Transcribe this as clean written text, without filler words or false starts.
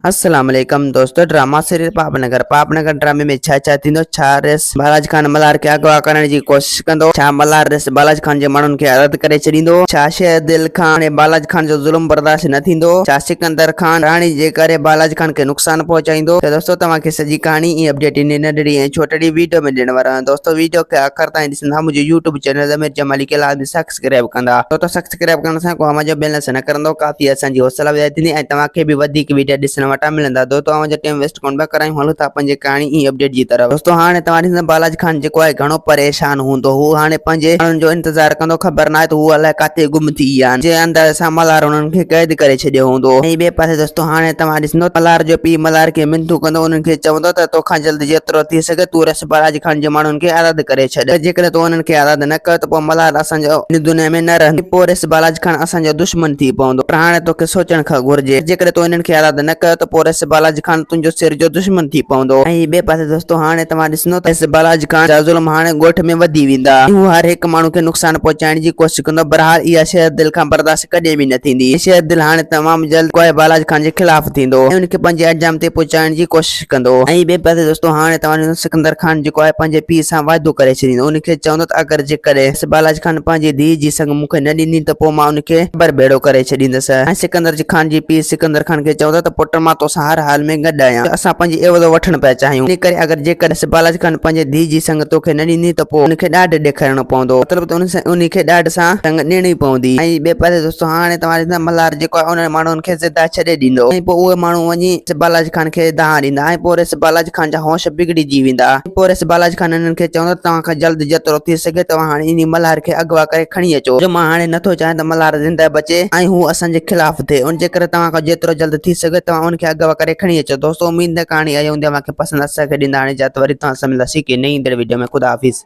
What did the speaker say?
السلام عليڪم دوستو ڊراما سيريل پاپ نگر پاپ نگر ڊرامي ۾ ڇا ڇا ٿيندو ڇا ريس بالاج خان ملهار کي اغوا ڪرڻ جي ڪوشش ڪندو ڇا ملهار ريس بالاج خان جي ماڻهن کي آزاد ڪري ڇڏيندو ڇا شير دل خان ۽ بالاج خان جو ظلم برداشت نه ٿيندو ڇا سڪندر خان راڻي جي ڪري بالاج خان کي نقصان پهچائيندو ته دوستو توهان کي سڄي ڪهاڻي ۽ اپڊيٽ هن ننڍڙي ۽ ڇوٽڙي ويڊيو ۾ ڏيڻ وارو آهيان دوستو ويڊيو کي آخر تائين ڏسندا منهنجو يوٽيوب چينل ضمير جمالي کي لازمي سبسڪرائب ڪندا ڇو ته سبسڪرائب ڪرڻ سان ڪو اوهان جو بيلنس نه ڪرندو ڪافي اسان جي حوصلا افزائي ٿيندي ۽ توهان کي به وڌيڪ ويڊيا ڏسڻ وٽان ملندا دوستو اوهان جو ٽيم ويسٽ ڪونه پيا ڪرايون هلون ٿا پنهنجي ڪهاڻي ۽ اپڊيٽ جي طرف دوستو هاڻي توهان ڏسندا بالاج خان جيڪو آهي گهڻو پريشان هوندو هو هاڻي پنهنجي ماڻهن جو انتظار ڪندو خبر ناهي ته هو الائي ڪاٿي گم ٿي ويا آهن جنهن انداز سان ملهار انهن کي قيد ڪري ڇڏيو هوندو ۽ ٻئي پاسي دوستو هاڻي توهان ڏسندو ملهار جو پيء ملهار کي منٿون ڪندو انهن کي چوندو ته توکان جلد جيترو ٿي سگهي تون رس بالاج خان جي ماڻهن کي آزاد ڪري ڇڏ، جيڪڏهن تو انهن کي آزاد نه ڪيو ته پوء ملهار اسان جو هن دنيا ۾ نه رهندو ۽ پوء ريس بالاج خان اسان جو دشمن ٿي پوندو. پر هاڻي توکي سوچڻ کان گهرجي. جيڪڏهن تو انهن کي آزاد نه ڪيو ته پوء ريس بالاج خان تنهنجو سر جو دشمن ٿي پوندو. ۽ ٻئي پاسي دوستو هاڻي توهان ڏسندو ته ريس بالاج خان جا ظلم هاڻي ڳوٺ ۾ وڌي ويندا ۽ هو هر هڪ ماڻهو کي نقصان پهچائڻ جي ڪوشش ڪندو. بهرحال اها شير دل کان برداشت ڪڏهن به نه ٿيندي. شير دل هاڻي تمام جلد ڪوئي بالاج خان جي خلاف ٿيندو ۽ ان کي پنهنجي انجام تي پهچائڻ جي ڪوشش ڪندو ۽ ٻئي پاسي دوستو هاڻي توهان ڏسو سڪندر خان جيڪو آهي پنهنجي پيء سان وعدو ڪري ڇڏيندو ان کي چوندو ته اگر جيڪڏهن بالاج خان پنهنجي ڌيء جي سڱ مون کي نه ڏيندين ته پوء مان ان کي قبر ڀيڙو ڪري ڇڏيندس ۽ سڪندر خان جي پيء سڪندر خان کي چوندو ته پٽ مان توسان هر حال ۾ گڏ آهيان اسان پنهنجي عيوضو وٺڻ پيا چاهيون ان ڪري اگر جيڪڏهن بالاج خان پنهنجي ڌيء جي سڱ توکي نه ڏيندين ته پوء ان کي ڏاڍ ڏيکارڻو پوندو مطلب ته ان سان ان کي ڏاڍ سان سڱ ڏيڻي پوندي ۽ ٻئي پاسي دوستو هاڻي توهان ڏسندا ملهار جيڪو آهي انهن ماڻهن کي زنده ڇڏي ڏيندو ۽ پوء اهي ماڻهو وڃي بالاج خان کي دانهن ڏيندا ۽ پوء ريس بالاج خان جا هوش بگڙجي ويندا ۽ پوء ريس بالاج خان هنن کي چوندو ته توهان کان جلد جيترو ٿي سگهي توهان هاڻي انهي ملهار کي اغوا ڪري کڻي اچو جو مان هاڻي نٿو چاهيان ته ملهار زنده بچي ۽ هو اسان جي خلاف ٿئي ان جي ڪري توهان کان جيترو جلد ٿي سگهي توهان ان کي اغوا ڪري کڻي اچو دوستو اميد ته ڪهاڻي آئي هوندي اوهان کي پسند اسان کي ڏيندا هاڻي اجازت وري توهان سان ملنداسين ڪنهن نئين ايندڙ وڊيو ۾ خدا حافظ.